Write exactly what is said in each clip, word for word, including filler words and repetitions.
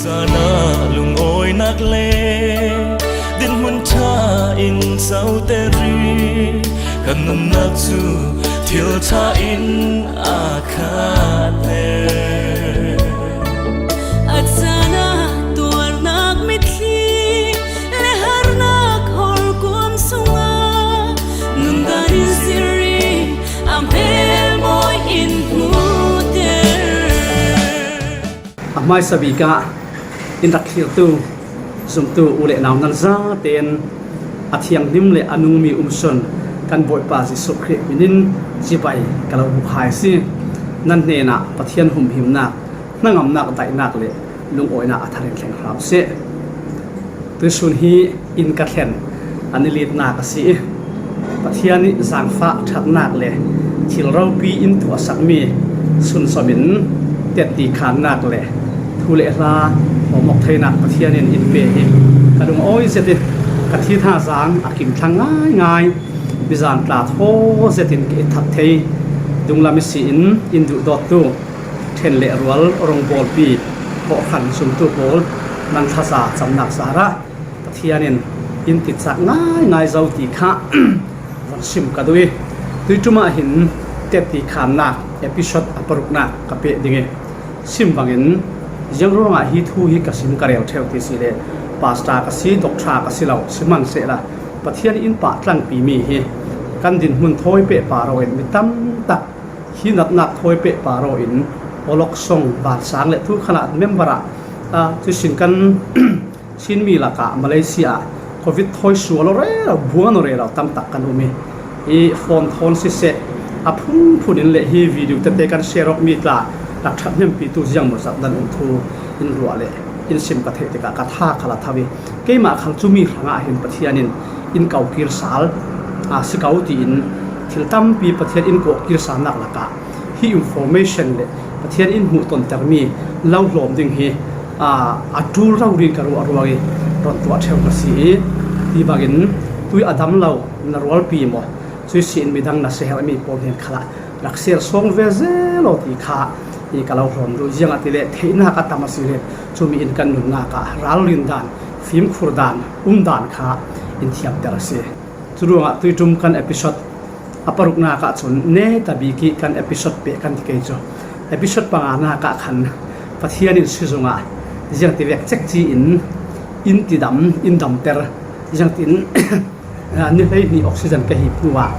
Sana lungawinak le dinhmun ṭha in coter i, kan nunnak cu thil ṭha in a khater. A caan ah tuarnak mitthli le harnak hawlkuam sungah nundan in zir i, a hmel mawi in hmuhter. A hmaisa bik ah in rak thlirtu zumtu u le nau nan zaten a thianghlim le a nungmi um sun kan Bawipa Jesuh Khrih hminin cibai ka lo buk hai a si. Nan hnenah Pathian humhimnak, hnangamnak, daihnak le lungawinak a thar in thleng hram seh. Tuisun hi inn ka thlen a ni litnak a si i, Pathian nih zaangfah ṭhatnak le thil ropi in tuahsakmi sunsom in tetti khannak le thu le hla hawmawk theinak Pathian in in pe hi ka lungawi zet i, ka thitha zaang a kim thlang ngaingai. Bizan tla thaw zet in ka i thak thei. Dunglam i si in in duhdawttu ṭhen le rual rongbawlpi hawhhran zumtu pawl nan thlaza camnak zarah Pathian in in titcak ngaingai zo ti kha von sim ka duh i, tuiṭum ah hin tetti khannak episode a paruknak ka peh ding i, sim bangin ziang ruangah hi thu hi ka sim ka rel ṭheu ti si le, pastor ka si, doctor ka si lo, sihmanhsehlaw Pathian in pah tlangpimi hi kan dinhmun thawi pehpar aw in mi tamtak hi natnak thawi pehpar aw in awlok song vansang le thu khalah member ah, ah, cuisin kan Chinmi lakah Malaysia ah covid thawi sual aw rero, buan aw rero tamtak kan um i, hi phone thawn siseh, a phunphun in le hi video tete kan share awk mi tla rak ṭhathnempitu ziangmaw zat nan um thu in ruah le in sim ka theih tikah ka tha khal a tho i, keimah khal cumi hrangah hin Pathian in in ko kir sal a si ko tiin thil tampi Pathian in kawh kir salnak lakah hi information le Pathian in hmuh tontermi lo hlawm ding hi, aa, a ṭul rori in ka ruah ruang i ron tuah ṭheu ka si i, ti bangin tui a dam lo na rualpi maw, cuisi in midang na seherhmi pawl hnen khalah rak ser sawng ve zel aw ti kha i ka lo hlawm duh. Ziangahtile theihnak a tam a si le cumi in kan nunnak ah ralrin dan, fimkhur dan, um dan kha in thiamter a si. Curuangah tuiṭum kan episode a paruknak ah cun neta bik i kan episode peh kan ti kei cu. Episode panganak ah khan Pathian in sizung ah ziangtivek cekci in in tidam, in damter, ziangtin ni hleihnih oxygen ka hip hnuah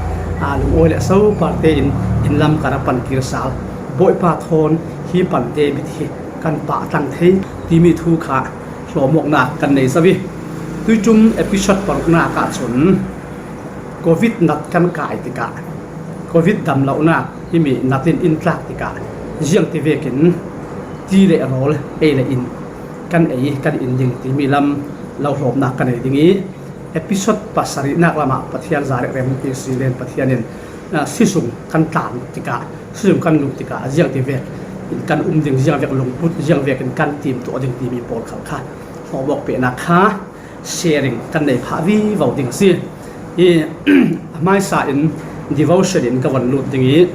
lungawi le sopar tein in lam ka ra pan kir sal. Bawipa thawn hi pante bit hi kan pah tlang thei timi thu kha hlawmawknak kan nei zo i, tuiṭum episode paruknak ah cun covid nat kan kai tikah, covid damlohnak himi nat in in tlak tikah ziangtivekin ti le rawl ei le in kan ei, kan in ding timi lam lo hlawmnak kan nei ding i, episode pasarihnak lamah Pathian za rehrem ti si len Pathian in, ah, sizung kan tlan tikah, sizung kan luh tikah ziangtivek in kan um ding, ziangvek lungput, ziangvek in kan timtuah ding timi pawl khal kha hlawmawk pehnak kha sharing kan nei phah vivo ding a si. I, a hmaisa in devotion in ka von lut ding i,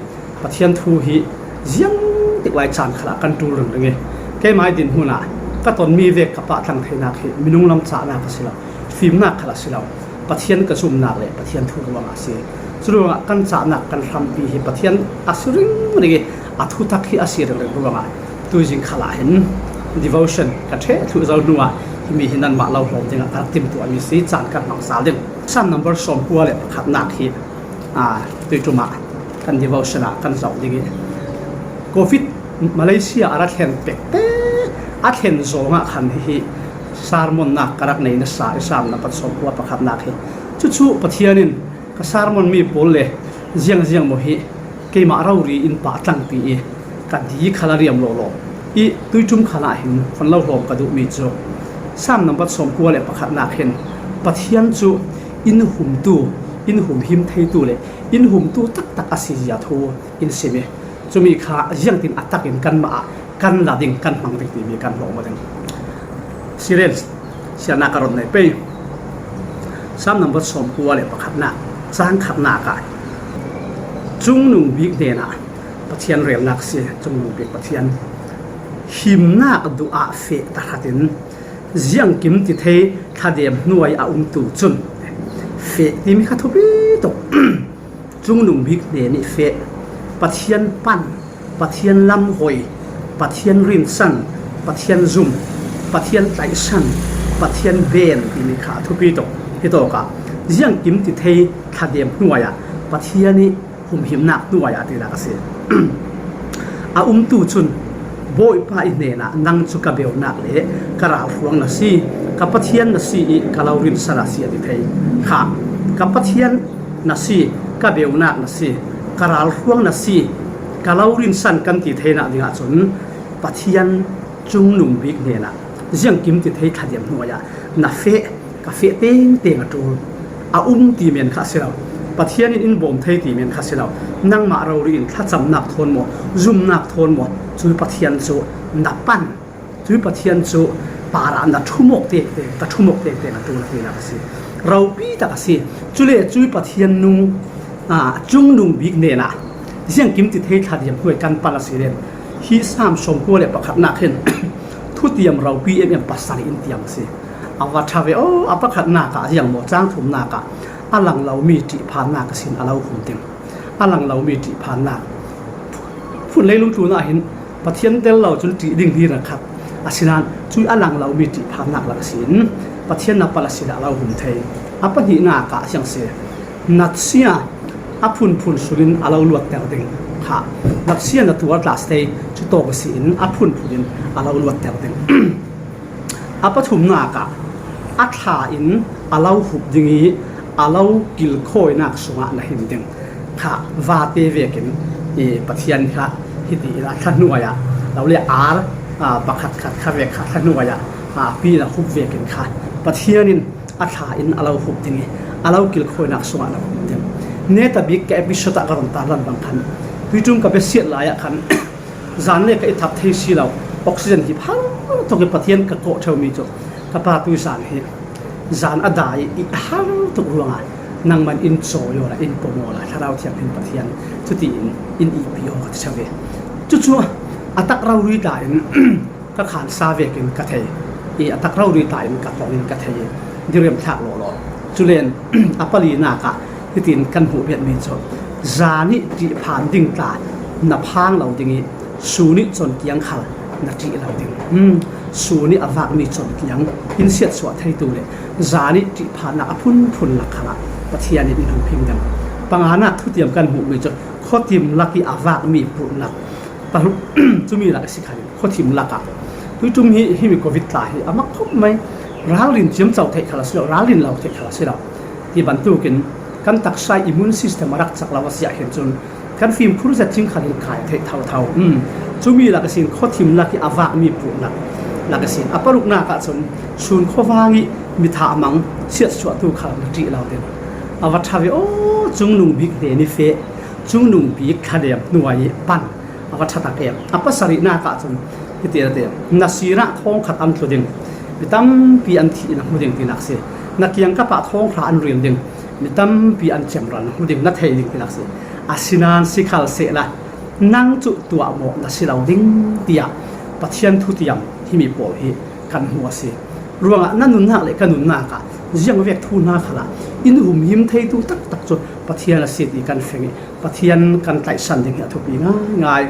Pathian thu hi ziang tik lai caan khalah kan ṭul ringring i, keimai dinhmun ah ka tonmi vek ka pah tlang theinak hi minung lam cahnak a si lo, fimnak khal a si lo, Pathian ka zumnak le Pathian thu ruangah a si. Curuangah kan cahnak kan hrampi hi Pathian a si ringring i, a thutak hi a si ringring ruangah tuizing khalah hin devotion ka ṭheh thluh zo hnuah himi hi nanmah lo hlawm dingah ka rak timtuahmi si, caan kan hmang sal ding. Psalm number sawmkua le pakhatnak hi, aa, tuiṭum ah kan devotion ah kan zoh ding i, covid Malaysia a ra thlen pekte a thlen zawngah khan hihi sermonnak ka rak nei nasa i, Psalm number sawmkua pakhatnak hi. Cucu Pathian in ka sermon mi pawl le ziangziang maw hi keimah rori in pah tlangpi i ka di khal a riam lawlaw i, tuiṭum khalah hin von lo hlawm ka duhmi cu Psalm number sawmkua le pakhatnak hin Pathian cu in humtu, in humhim theitu le in humtu taktak a si zia thu in sim i, cumi kha ziangtin a takin kanmah ah kan la ding, kan hmang ding timi kan hlawm ding. Siren sianak a ron nei pei. Psalm number sawmkua le pakhatnak, cang khatnak ah, Cungnung bik hnenah Pathian relnak si, Cungnung bik Pathian. Himnak duh ah feh tahratin ziangkim ti thei thladem hnuai a umtu cun feh timi kha thupi tuk. Cungnung bik hne nih feh, Pathian pan, Pathian lamhoi, Pathian rinsan, Pathian zum, Pathian tlaihsan, Pathian ben timi kha a thupi tuk. Hitawkah ziangkim ti thei thladem hnuai ah Pathian ih humhimnak hnuai ah tinak a si. A umtu cun Bawipa ih hnenah nang cu ka beunak le ka ralhruang na si, ka Pathian na si ih ka lo rinsan a si a ti thei kha. Ka Pathian na si, ka beunak na si, ka ralhruang na si, ka lo rinsan kan ti theinak dingah cun Pathian cungnung bik hnenah ziangkim ti thei thladem hnuai ah na feh, ka feh tengteng a ṭul. A um ti men kha a si lo, Pathian in in bawm thei ti men kha a si lo. Nangmah rori in thlacamnak thawn maw, zumnak thawn maw, cu Pathian cu na pan, cu Pathian cu parah na ṭhumawk tengteng, ka ṭhumawk tengteng a ṭul a tinak a si. Ropi tak a si. Cule cu Pathian nung, aa, cungnung bik hnenah ziangkim ti thei thladem hnuai kan pan a si len hi Sam sawmkua le pakhatnak hin thutiam ropi em em pasarih in tiam a si. A va ṭha ve aw, a pakhatnak ah ziang maw, cang thumnak ah a lang lomi ṭihphannak a sin a lo hum ding. A lang lomi ṭihphannak. Phun leilung tlun ah hin Pathian tel lo cun ṭih ding hi rang khat. Asinain cui a lang lomi ṭihphannak lak a sin Pathian na pal a sin a lo hum thei. A pahnihnak ah siang si. Natsia a phunphun sunin a lo luatter ding kha. Natsia na tuar tla si thei, cu tawk a si in a phunphun in a lo luatter ding. A pathumnak ah a thla in a lo hup ding ih a lo kilkhawinak sungah na him ding kha. Vate vekin i Pathian kha hiti in a thla hnuai ah lo le ar, aa, pakhat khat kha vek kha thla hnuai ah, aa, pi na hup vekin kha Pathian in a thla in a lo hup ding ih a lo kilkhawinak sungah na hup ding. Neta bik ka episode ah ka run tarlan bang khan tuiṭum ka bia siat lai ah khan zan le ka i thap thei si lo. Oxygen hi har tuk ih Pathian ka kawh ṭheumi cu ka pa tui zan hi zan a dai ih i har tuk ruangah nangman in cawi awla in pom awla Thlarau Thianghlim Pathian cutiin in ihpi aw ka ti ṭheu ve. Cucu a tak rori tla in ka khansa vekin ka thei ih a tak rori tla in ka tong in ka thei ih diriam thlak lawlaw. Culen a palinak ah hitin kan hmuh biatmi cu zan ih ṭihphan ding tla na phang lo ding ih sun ih cawnkiang khal na ṭih lo ding. Hmm, sun ih a vakmi cawnkiang in siatsuah theitu le zan ih ṭihphannak a phunphun lak khalah Pathian in in humhim ding. Panganak thutiam kan hmuhmi cu khuatim lak ih a vakmi pulhnak, pahluh, cumi lak a si khan khuathim lakah tuiṭum hi himi covid tla hi a mak khawp mai. Ralrin ciamco theih khal a si lo, ralrin lo theih khal a si lo. Hi bantukin kan taksa ih immune system a rak cak lo a si ahhin cun kan fimkhur zet cing khal in kai theih thotho. Um, cumi lak a sin khuathim lak ih a vakmi pulhnak lak a sin. A paruknak ah cun sun khuavang ih mithah mang siatsuahtu khal na ṭih lo ding. A va ṭha ve aw, cungnung bik hnen ih feh, cungnung bik thladem hnuai ih pan. A va ṭha tak em. A pasarihnak ah cun hiti a ti, na sirah thawngkhat an tlu ding, mi tampi an thih na hmu ding tinak si. Na kiangkap ah thawngṭha an ril ding, mi tampi an cemral na hmu ding, na thei ding tinak si. Asinain sikhalsehla nang cu tuahmawh na si lo ding, tiah Pathian thutiam himi pawl hi kan hmuh a si. Ruangah na nunnak le ka nunnak ah ziangvek thu hna khalah in humhim theitu taktak cu Pathian a si ti kan feng ih Pathian kan tlaihsan ding hi a thupi ngaingai.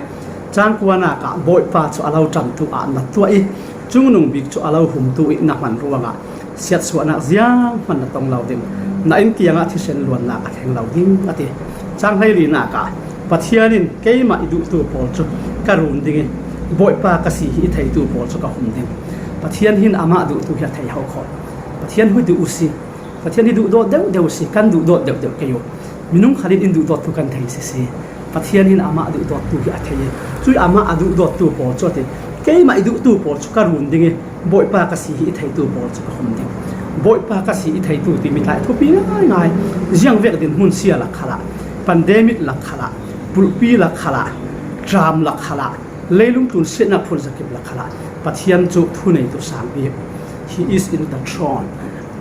Cang kuanak ah Bawipa cu a lo ṭamtu ah na tuah ih cungnung bik cu a lo humtu ih na hman ruangah siatsuahnak zianghman na tong lo ding. Na inn kiangah thisen luannak a thleng lo ding a ti. Cang hleilinak ah Pathian in keimah i duhtu pawl cu ka run ding ih Bawipa ka si hi i theitu pawl cu ka hum ding. Pathian hin amah duhtu hi a thei hau khawh. Pathian hi duh u si. Pathian hi duhdawt deuhdeuh si, kan duhdawt deuhdeuh kei uh. Minung khal in in duhdawttu kan thei sisi. Pathian hin amah duhdawttu hi a thei ih, cui amah a duhdawttu pawl cu a ti. Keimah i duhtu pawl cu ka run ding ih, Bawipa ka si hi i theitu pawl cu ka hum ding. Bawipa ka si i theitu timi tla ih thupi ngaingai. Ziangvek dinhmun sia lak khalah, pandemic lak khalah, pulpi lak khalah, ṭam lak khalah, leilung tlun siatnak phun zakip lak khalah Pathian cu thuneitu sang bik. He is in the throne.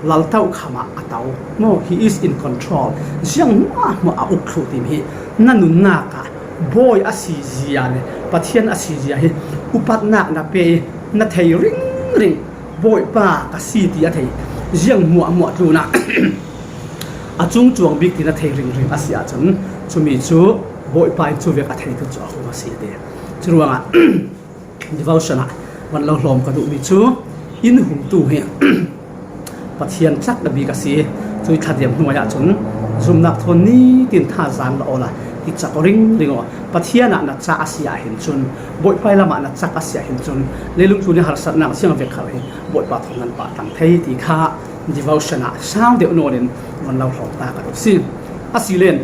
Lal tokham ah a to. Maw, he is in control. Ziang hmuahhmuah a uk thluh timi hi na nunnak ah Bawi a si zia le Pathian a si zia hi upatnak na pe i na thei ringring, Bawipa ka si ti a thei ziang hmuahhmuah tlunah a cungcuang bik ti na thei ringring a si ahcun, cumi cu Bawipa in cuvek a theitu cu a hung a si ti. Curuangah devotion ah van lo hlawm ka duhmi cu inn humtu hi Pathian cak a bik a si. Cui thladiam hnuai ahcun zumnak thawn nitin thazaang la awla i cak aw ringring aw. Pathian ah na cak a si ahhin cun, Bawipa lam ah na cak a si ahhin cun, leilung tlun i harsatnak ziang vek khal hi Bawipa thawn nan pah tlang thei ti kha devotion ah sang deuh nawn in van lo hlawm ta ka duh si. A si len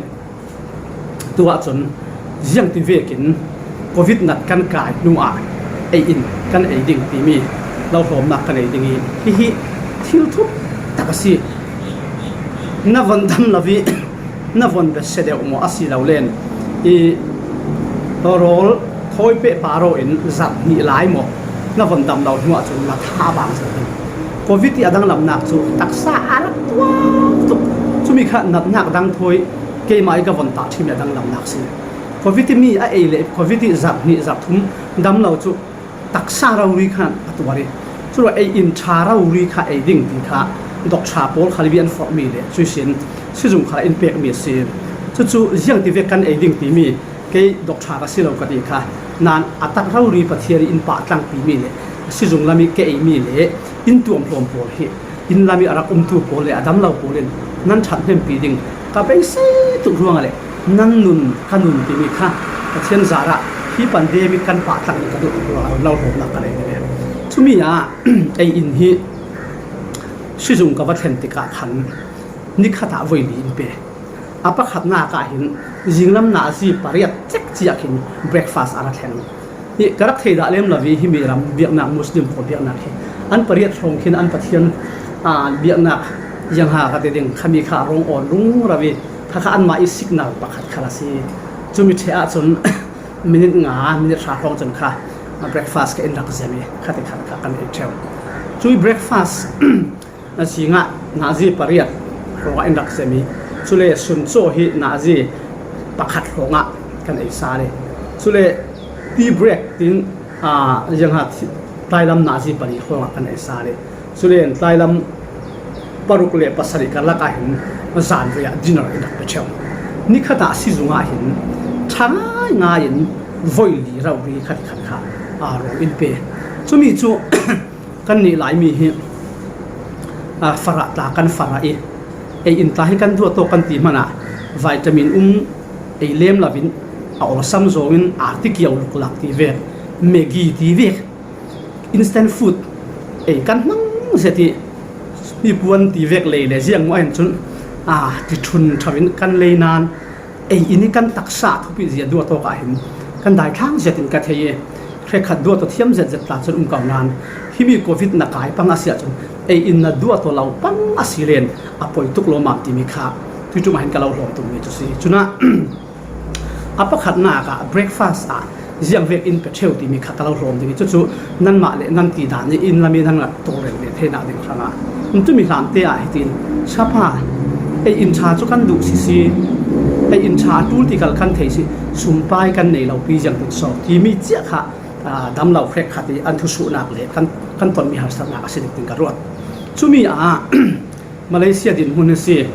tu ahcun ziangti vekin covid nat kan kai hnu ah ei in kan ei ding timi lo hlawmnak kan ei ding i, hihi thil thup tak a si. Na von dam lo i na von bet se deuh maw a si lo len i rawl thawi pehpar aw in zarh hnih lai maw na von dam lo hnu ahcun na tha a bang zet ding. Covid i a danglamnak cu taksa a rak tuak tuk. Cumi kha natnak dang thawi keimah i ka von tah ṭhim i a danglamnak si. Covid i mi a ei le covid i zarh hnih zarh thum dam lo cu taksa rori kha a tuar i, curuah ei in ṭha rori kha ei ding ti kha doctor pawl khal i an forhmi le cui sin sizung khal in pekmi a si. Cucu ziangti vek kan ei ding timi kei doctor ka si lo ka ti kha, nan a tak rori Pathian i in pah tlangpimi le sizung lam i ka eimi le in tuamhlawm pawl hi inn lam i a rak umtu pawl le a dam lo pawl in nan ṭhathnempi ding ka beisei tuk ruangah le nan nun ka nun timi kha Pathian zarah hi pandemic kan pah tlang ding ka duh ruangah lo hlawmnak ka nei ve. Cumi ah ei in hi sizung ka va thlen tikah khan nikhat ah voi li in pe. A pakhatnak ah hin zinglam nazi pariat cek ciah khin breakfast a ra thleng. Hi ka rak thei dah lem lo i, himi ram biaknak, Muslim pawl biaknak hi an pariat hrawng khin an Pathian, aa, biaknak ziangha ka ti ding, khami kha a rung awn rung rau i, kha kha anmah i signal pakhat khal a si. Cumi ṭheh ahcun minit nga, minit hra hrawng cun kha breakfast ka in rak zem i, khati khat kha kan ei ṭheu. Cui breakfast a singah nazi pariat hrawngah in rak sem i, cule suncaw hi nazi pakhat hrawngah kan ei sal i, cule tea break tin, aa, ziangha thi-, tlailam nazi pali hrawngah kan ei sal i, cule tlailam paruk le pasarih karlak ah hin zanvoi ah dinner in rak pe ṭheu. Nikhat ah sizung ah hin ṭha ngaingai in voi li rori khat khat kha, aa, rawng in pe. Cumi cu kan nih laimi hi, aa, farah tla kan farah i, ei in tla hi kan duat tawk kan ti hmanah vitamin um ei lem lo in a awlsam zawng in artikio luklak ti vek, Maggi ti vek, instant food ei kan hmang zet i, hnipuan ti vek lei le ziang maw ahin cun, aa, ti ṭhun ṭhau in kan lei nan ei in i kan taksa a thupit zia duat awk ah hin kan daithlang zet in ka thei i, hrekkhat duat aw thiam zet zet tla cun um ko nan, himi covid na kai pang a si ahcun ei in na duat aw lo pang a si len a poi tuk lawmmam timi kha tuiṭum ah hin ka lo hlawm tukmi cu si. Cunah a pakhatnak ah breakfast ah ziang vek in pe ṭheu timi kha ka lo hlawm ding i, cucu nanmah le nan ti dan i inn lam i nan ngak tawlrel ve theinak ding hrangah, cumi hlan te ah hitin, sapa, ei in ṭha cu kan duh sisi, ei in ṭha a ṭul ti kal kan thei si, sumpai kan nei lo pi ziang tin so timi cia kha, aa, dam lo hrekkhat i an thusuhnak le kan, kan tonmi harsatnak a si dik ding ka ruat. Cumi ah Malaysia dinhmun a si.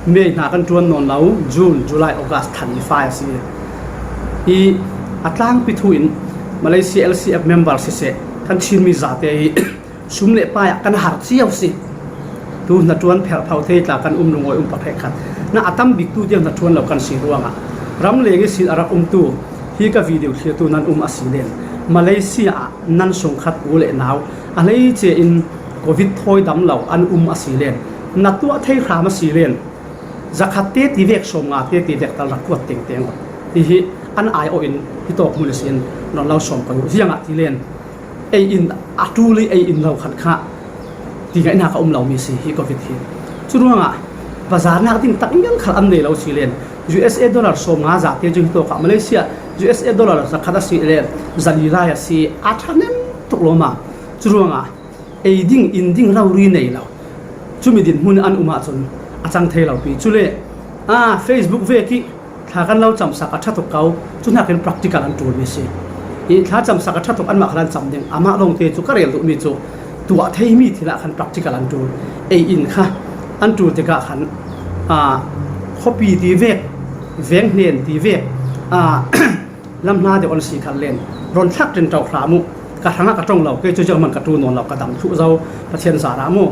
May hna kan ṭuan nawn lo, June, July, August thla ni fai a si. I a tlangpi thu in Malaysia L C F member siseh, kan Chinmi zate i sum le pai ah kan har cio si. Tu hnaṭuan pherh pho thei tla kan um lungawi um pakhat khat. Na a tam bik tu tiang hnaṭuan lo kan si ruangah ram leng ihsin a rak umtu hi ka video thlirtu nan um a si len Malaysia ah nan sungkhat u le nau a hleice in covid thawi dam lo an um a si len, na tuah thei hram a si len, zakhat te ti vek, sawmnga te ti vek tal rak kuat tengteng aw. Hihi an ai aw in hi tawk hmun a si in nawn lo sawm ko uh. Ziangah ti len ei in a ṭul i ei in lo khat kha ti ngaihnak a um lomi si hi covid hi. Curuangah bazarnak ding tak ial khal an nei lo si len U S A dollar sawmnga za te cu hi tawkah Malaysia U S A dollar zakhat a si le zali rai a si, a ṭhahnem tuk lawma. Curuangah ei ding in ding rori nei lo. Cumi dinhmun an um ahcun a cang thei lo pi. Cule, aa, Facebook vek i thla kan lo camsak a ṭha tuk ko, cu hnakin practical an ṭulmi si. I thlacamsak a ṭha tuk anmah khan an cam ding. Amah lawngte cu ka rel duhmi cu tuah theimi thil ah khan practical an ṭul. Ei in kha an ṭul tikah khan, aa, khuapi ti vek, venghnen ti vek, aa, lam hla deuh an si khat len, rawn thlak ṭin ṭo hram uh, ka hrangah ka ṭong lo, kei cu zianghman ka ṭul nawn lo, ka dam thluh zo, Pathian zarah maw,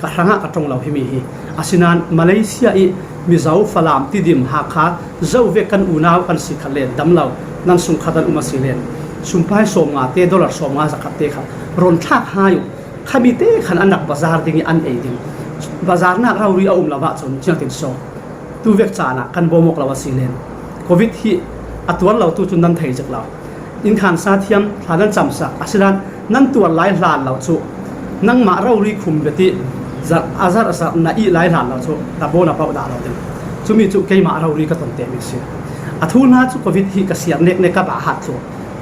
ka hrangah ka ṭong lo himi hi. Asinain Malaysia i Mizo, Falam, Tidim, Hakha, zo vek kan unau kan si khat len dam lo, nan sung khat an um a si len, sumpai sawmnga te, dollar sawmnga zakhat te kha rawn thlak hai uh, khami te khan an rak bazar ding i an ei ding. Bazar nak rori a um lo ahcun, ciangtin saw. Tu vek caan ah kan bawm awk lo a si len. Covid hi a tuar lo tu cu nan thei zik lo. Inn khan sa thiam, thla nan camsak, asinain nan tuar lai hlan lo cu nangmah rori khum beti zarh, a zarh zarh na ih lai hlan lo cu na baw na pauh dah lo ding. Cumi cu keimah rori ka ton temi si. A thu hna cu Covid hi ka siar nek nek ka bah hat thlu.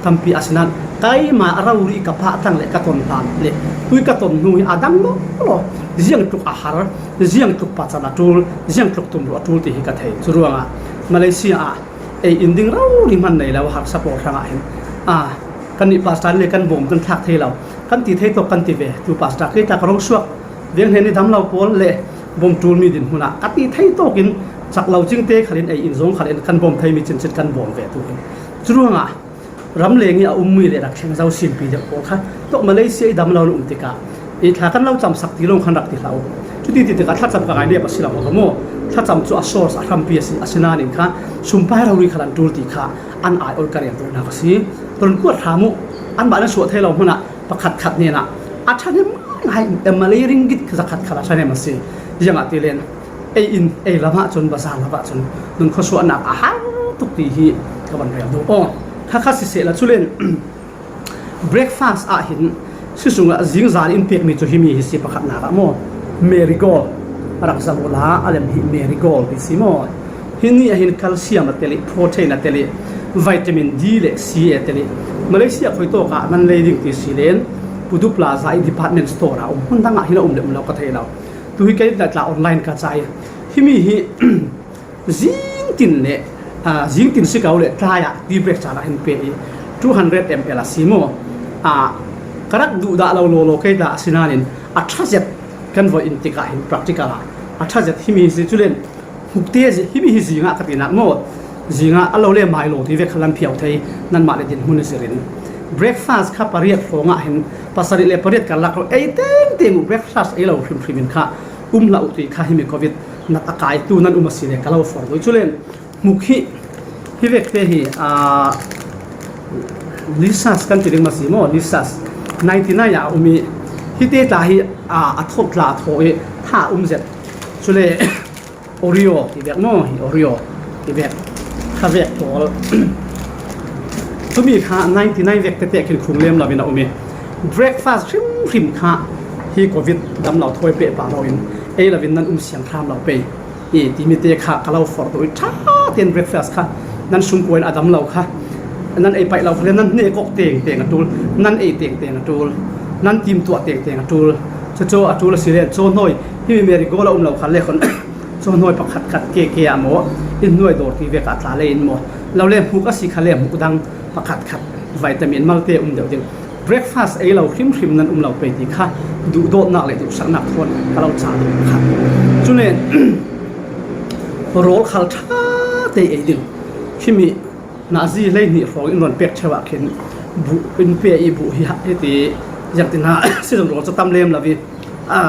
Tampi asinain keimah rori ka pah tang le ka ton hlan le tui ka ton hnu hi a dang lo lo. Ziang tluk a har, ziang tluk pacan a ṭul, ziang tluk tumruh a ṭul ti hi ka thei. Cu ruangah Malaysia ah ei in ding rori hman nei lo, harsa pawl hrangah hin, a, kannih pastor le kan bawm kan thlak thei lo, kan ti thei tawk kan ti ve. Tu pastor kei tla ka rung suak, venghnen i dam lo pawl le bawm ṭulmi dinhmun ah ka ti thei tawk in chak lo cingte khalin ei in zawng khalin kan bawm theimi cincin kan bawm ve tu hin. Cu ruangah ramleng i a ummi le rak thleng zo simpi deuh pawl kha tok Malaysia i dam lo na um tikah i thla kan lo camsak ti lawng khan rak ti hlah uh. Cuti ti tikah thlacam ka ngai nep a si lo maw? Thlacam cu a source a hrampi a si, asinain kha sumpai rori kha an ṭul ti kha an aiawh ka rel duhnak a si. Rawn kuat hram uh, anmah nan suah thei lo hmanah pakhat khat hnenah a ṭhahnem ngaingai, Malay ringgit zakhat khat a ṭhahnem a si. Ziangahtile ei in ei lamah cun, bazar lamah cun nun khuasuahnak a har tuk ti hi ka van rel duh. Aw, kha kha sisehla culen breakfast ah hin si sungah zingzal in pekmi cu himi hi si, pakhatnak ah maw, marigold a rak zam ula a lem hi marigold ti si maw. Hi ni ah hin calcium a tel i, protein a tel i, vitamin D le C a tel i, Malaysia khuitawk ah nan lei ding ti si len, Pudu Plaza i department store ah um, hmun dang ah hin a um le um lo ka thei lo. Tu hi kei tla online ka cai. Himi hi zingtin le, aa, zingtin si ko le tlai ah tea break caan ah hin pe i two hundred M L a si maw. Aa, ka rak duh dah lo lawlaw kei tla asinain a ṭha zet kan voi in tikah hin practical ah a ṭha zet himi hi si culen hmuk te zi-, himi hi zingah ka tinak maw? Zingah a lo le Milo ti vek kha lam phiau thei, nanmah le dinhmun i zirin. Breakfast kha pariat hrawngah hin pasarih le pariat karlak lo, ei tengteng uh breakfast ei lo hrimhrim in kha um hlah uh ti kha himi Covid nat a kai tu nan um a si le ka lo for duh. Culen hmuk hi, hi vekte hi, aa, Lisas kan ti ding ma si maw? Lisas ninety nine ah a um i, hi te tla hi, aa, a thawt tla a thaw i, ha a um zet. Cule Oreo ti vek maw? Hi Oreo ti vek, kha vek pawl. Cumi kha ninety nine vek tete khin khung lem lo in a um i, breakfast hrimhrim kha hi Covid dam lo thawi peh pah lo in ei lo in nan um siang hram lo pei. I timi te kha ka lo for duh i, ṭha tein breakfast kha nan sungkua in a dam lo kha nan ei paih lo kha le nan hnek awk tengteng a ṭul, nan ei tengteng a ṭul, nan timtuah tengteng a ṭul. Cucu a ṭul a si le cawhnawi, himi marigold a um lo kha le khon cawhnawi pakhat khat ke ke ah maw, in hnuai dawr ti vek ah tla lei in maw, lo le hmuk a si kha le hmuk dang pakhat khat vitamin malte um deuh ding. Breakfast ei lo hrimhrim nan um lo pei ti kha duhdawtnak le duhsaknak thawn ka lo cah duh kha. Cule rawl khal ṭha te ei ding. Himi nazi hlei hnih hrawng in rawn pek ṭheu ah khin buh in pe i, buh hi ha-, hiti ziangtin ha si zong rawl cu tam lem lo i, a,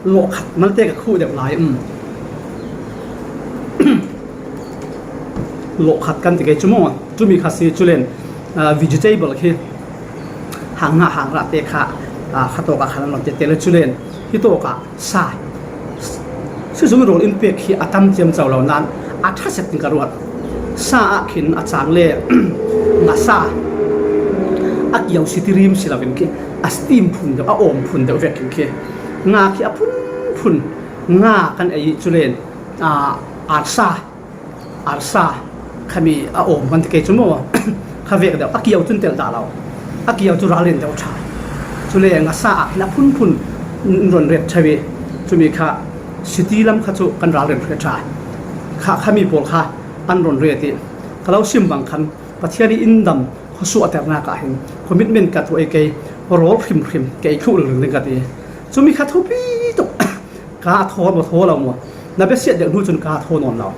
lawhkhat malte ka khuh deuh lai, um. Lawhkhat kan ti kei cu maw? Cumi kha si culen, aa, vegetable khi hang hnah hang rah te kha, aa, kha tawk ah khan an rawn tete le culen hi tawk ah sa. Si zung rawl in pek khi a tam ciamco lo nan a ṭha zet in ka ruat. Sa ah khin a cang le ngasa a kio si ti rim si lo in khi a steam phun deuh, a awm phun deuh vek in khi nga khi a phunphun nga kan ei culen, aa, arsa, arsa khami a awm kan ti kei cu maw? Kha vek deuh, a kio cun telh dah lo, a kio cu ralrin deuh ṭha. Cule ngasa ah khin a phunphun in rawn ret ṭheu i, cumi kha city lam kha cu kan ralrin hriat ṭha. Kha, khami pawl kha an rawn ret i, ka lo sim bang khan Pathian i in dam Khuasuahternak ah hin commitment ka tuah i kei, rawl hrimhrim ka ei thluh ringring ding ka ti. Cumi kha thupi tuk. Kaa thaw maw, thaw lo maw, na biasiat deuh hnu cun kaa thaw nawn lo.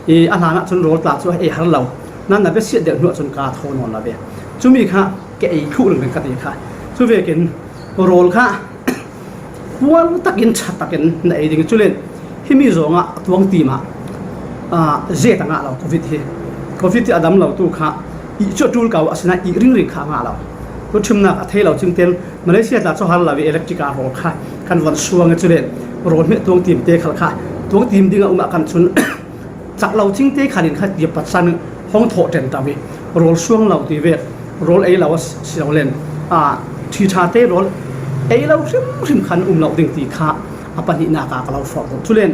I a hlan ah cun rawl tla cu a ei har lo. Nan na biasiat deuh hnu ah cun kaa thaw nawn lo ve. Cumi kha ka ei thluh ringring ka ti kha. Cuvekin rawl kha puan takin, ṭha takin na ei ding. Culen himi zongah tuang tim ah, aa, zet a ngah lo covid hi. Covid hi a dam lo tu kha ih cu a ṭul ko, asinain ih ringring kha a ngah lo. Tuṭhimnak a thei lo cingten Malaysia tla cu har lo i electric a rawl kha kan von suang i, culen rawl hmeh tuang tim te khal kha tuang tim ding a um ah kan cun cak lo cingte khan in kha tiap patsan hong thawh ṭen to i, rawl suang lo ti vek, rawl ei lo a si lo len, aa, ṭhi ṭha te rawl ei lo hrimhrim khan um lo ding ti kha a pahnihnak ah ka lo forh duh. Culen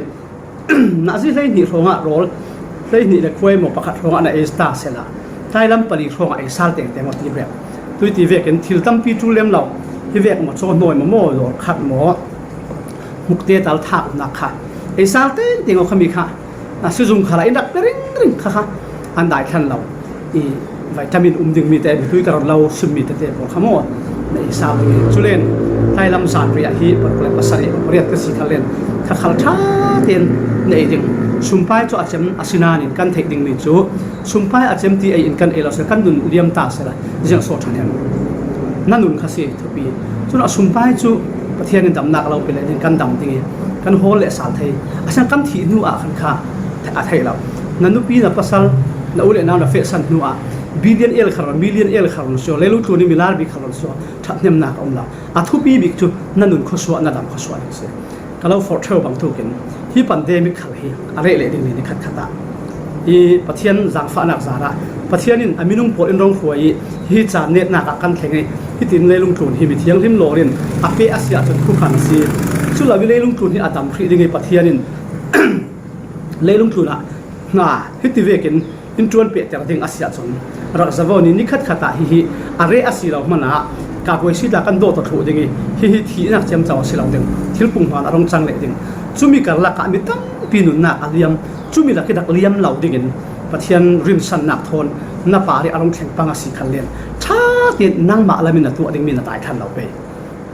nazi hleihnih hrawngah rawl, hleihnih le khuai maw pakhat hrawngah na ei ta sehla, tlailam pali hrawngah ei sal tengteng aw ti vek. Tui ti vekin thil tampi ṭul lem lo, hi vek maw, cawhnawi maw, maw, dawr khat maw, hmukte tal thak umnak kha ei sal tengteng aw khami kha, a, sizung khal ah in rak pe ringring kha kha an dai thlan lo. I vitamin um ding mi te, mitui ka ron lo sim mi te te pawl kha maw na ei sal ding i. Culen tlailam zan riah hi pakul le pasarih, pariat ka si khal len kha khal ṭha tein na ei ding. Sumpai cu a cem a si nain kan theih ding mi cu sumpai a cem ti ei in kan ei lo sehla, kan nun liam ta sehla, ziang sawh ṭhan hiam? Na nun kha si thupi. Cun a sumpai cu Pathian in damnak a lo pe le ding, kan dam ding i kan hawl le sal thei. A siang kan thih hnu ah khan kha a theih lo. Na nupi, na pasal, na u le nau na fehsan hnu ah billion el kha ron, million el kha ron sio, leilung tlun i milar bik kha ron sio, ṭhathnemnak a um lo. A thupi bik cu na nun khuasuah, na dam khuasuah ding si. Ka lo forh ṭheu bangtukin hi pandemic khal hi a reh leh ding ni, ni khatkhat ah i Pathian zaangfahnak zarah Pathian in a minung pawl in rong hruai i hi caan netnak ah kan thleng i, hitin leilung tlun hi mithianghlim lawr in a pe a si ahcun khuakhan a si. Cu lo i leilung tlun hi a dam hrih ding i Pathian in leilung tlun ah hna hiti vekin in ṭuan pehter ding a si ahcun, rak zavo ni, ni khatkhat ah hihi a reh a si lo hmanh ah kakuai si tla kan dawt aw thluh ding i, hihi thihnak ciamco a si lo ding, thil pung hman a rung cang leh ding. Cumi karlak ah mi tampi nunnak a liam, cumi lak i rak liam lo dingin Pathian rinsannak thawn na par i a rung thleng pang a si khan len, ṭha tein nangmah lam in na tuah ding mi na tai thlan lo pei.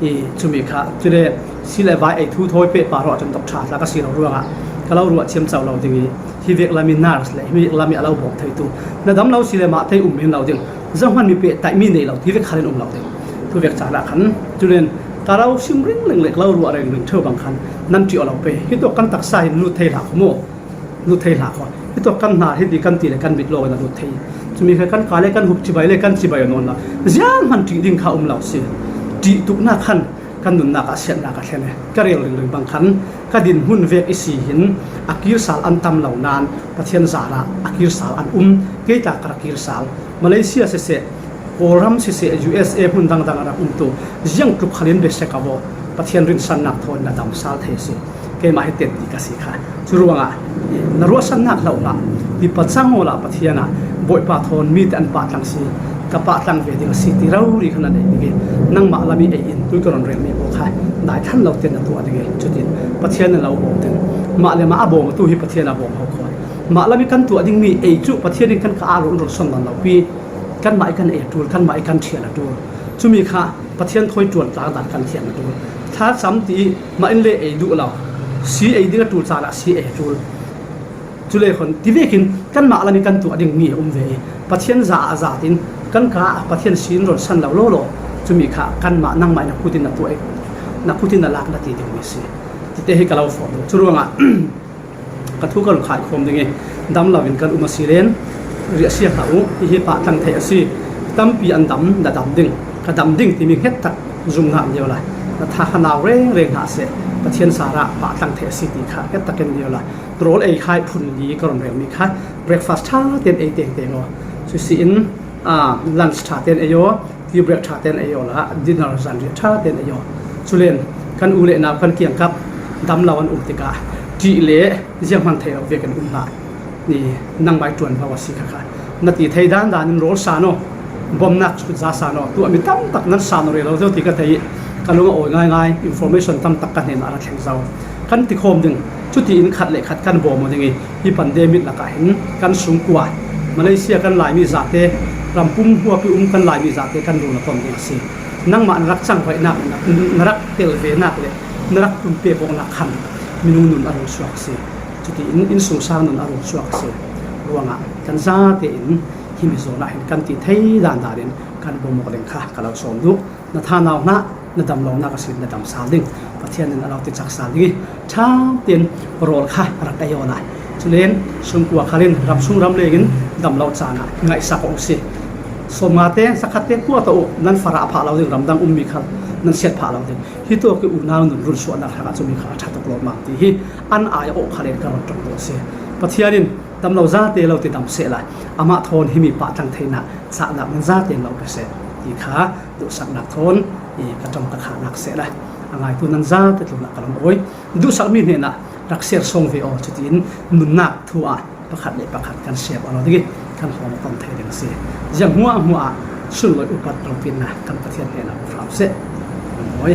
I cumi kha, cule si le vai ei thu thawi pehpar awh cun ṭha tla ka si lo ruangah ka lo ruah ciamco lo ding i, hi vek lam i nurse le hi vek lam i a lo bawm theitu, na dam lo si le mah tei um men lo ding, zohman mi pehtaih mi nei lo ti vek khalin um lo ding. Tu vek caan ah khan, culen ka lo sim ringring le ka lo ruah ringring ṭheu bang khan nan ṭih aw lo pei. Hi tawk kan taksa hin lut thei hlah kho maw? Lut thei hlah kho. Hi tawk kan hna hiti kan ti le kan mit lawng in a lut thei. Cumi kha kan ka le kan hup cibai le kan cibai nawn lo. Zianghman ṭih ding kha um lo si. Ṭih tuknak khan kan nunnak ah siatnak a thlen i ka rel ringring bang khan ka dinhmun vek i si hin a kir sal an tam lo nain Pathian zarah a kir sal an um. Kei tla ka rak kir sal. Malaysia siseh, Kawlram siseh, U S A hmun dangdang a rak umtu ziang tluk khalin besia ka vaw, Pathian rinsannak thawn na dam sal thei a si. Keimah hi ten ti ka si kha. Cu ruangah na ruahsannak hloh hlah, ti pacang awla Pathian ah Bawipa thawn mi te an pahtlang si, ka pahtlang ve ding a si ti rori kha na nei ding i, nangmah lam i ei in tui ka ron relmi pawl kha dai thlan lo ten na tuah ding i, cutin Pathian na lo bawm ding. Mah le mah a bawm tu hi Pathian a bawm ho khawh. Mah lam i kan tuah ding mi ei cu Pathian in kan ka ah ron ron son lo pi. Kanmah i kan ei a ṭul, kanmah i kan ṭhial a ṭul. Cumi kha Pathian thawi ṭuan tlang dan kan thiam a ṭul. Thlacam ti i mah in le ei duh lo. Si ei ding a ṭul caan ah si ei a ṭul. Cule khon ti vekin kanmah lam i kan tuah ding mi a um ve i Pathian za ah zat in kan ka ah Pathian sin ron san lo lawlaw. Cumi kha kanmah nangmah in na kut in na tuah i na kut in na lak na ti ding mi a si. Tite hi ka lo forh duh. Cu ruangah ka thu ka run khaikhawm ding i, dam lo in kan um a si len, riahsia hlah u, hihi pahtlang theih a si. Tampi an dam, na dam ding, ka dam ding timi hnget tak zumnak lio la, na tha kha nau rengreng hna seh, Pathian zarah pahtlang theih a si ti kha hnget tak in lio la. Rawl ei khai phun li ka run relmi kha breakfast ṭha tein ei tengteng aw. Cusi in, aa, lunch ṭha tein ei aw, tea break ṭha tein ei aw la, dinner zanriah ṭha tein ei aw. Culen kan u le nau kan kiangkap dam lo an um tikah ṭih le zianghman thei lo vekin um hlah. Ni nangmah i ṭuan hlo a si kha kha. Na ti thei dan dan in rawl san aw, bawmnak cu za san aw, tu a mi tam tak nan san aw rih lo zo ti ka thei i ka lung a awi ngaingai, information tam tak ka hnen ah a ra thleng zo. Kan ti khawm ding, cuti in khat le khat kan bawm aw ding i, hi pandemic lakah hin kan sungkua, Malaysia kan Laimi zate, Rampum huapi um kan Laimi zate kan run a ton ding a si. Nangmah na rak cangvaihnak, na rak tel venak le na rak pumpe kawknak khan minung nun a run suak a si. Cutiin innsungsang nun a run suak a si. Ruangah kan zate in himi zawn ah hin kan ti thei dandan in kan bawmawk ding kha ka lo sawm duh. Na thanau hna, na damlonak a si na dam sal ding. Pathian in a lo ticak sal ding i, ṭha tein rawl kha rak ei aw lai. Culen sumkua khal in ramsung ramleng in damlo caan ah ngaihsak awk si. Sawmngate, zakhatte kua tawh uh nan farah phah lo ding, ramdang ummi khal nan siat phah lo ding. Hi tawk i unau nun runsuahnak hrangah cumi kha a ṭha tuk lawmmam ti hi an ai awk khal in ka run ṭong dawh a si. Pathian in damlo zate lo ti dam sehla, amah thawn himi pahtlang theinak cahnak nan zate lo pe seh ti kha duhsaknak thawn i ka ṭong ka khahnak sehla, a ngaitu nan zate tlunah ka lung awi. Duhsakmi hnenah rak ser sawng ve aw, cutiin nunnak thu ah pakhat le pakhat kan ser aw lo ding i kan hawm a ton thei ding a si. Ziang hmuahhmuah ah sunlawih upat ropitnak kan Pathian hnenah um hram seh. Awi.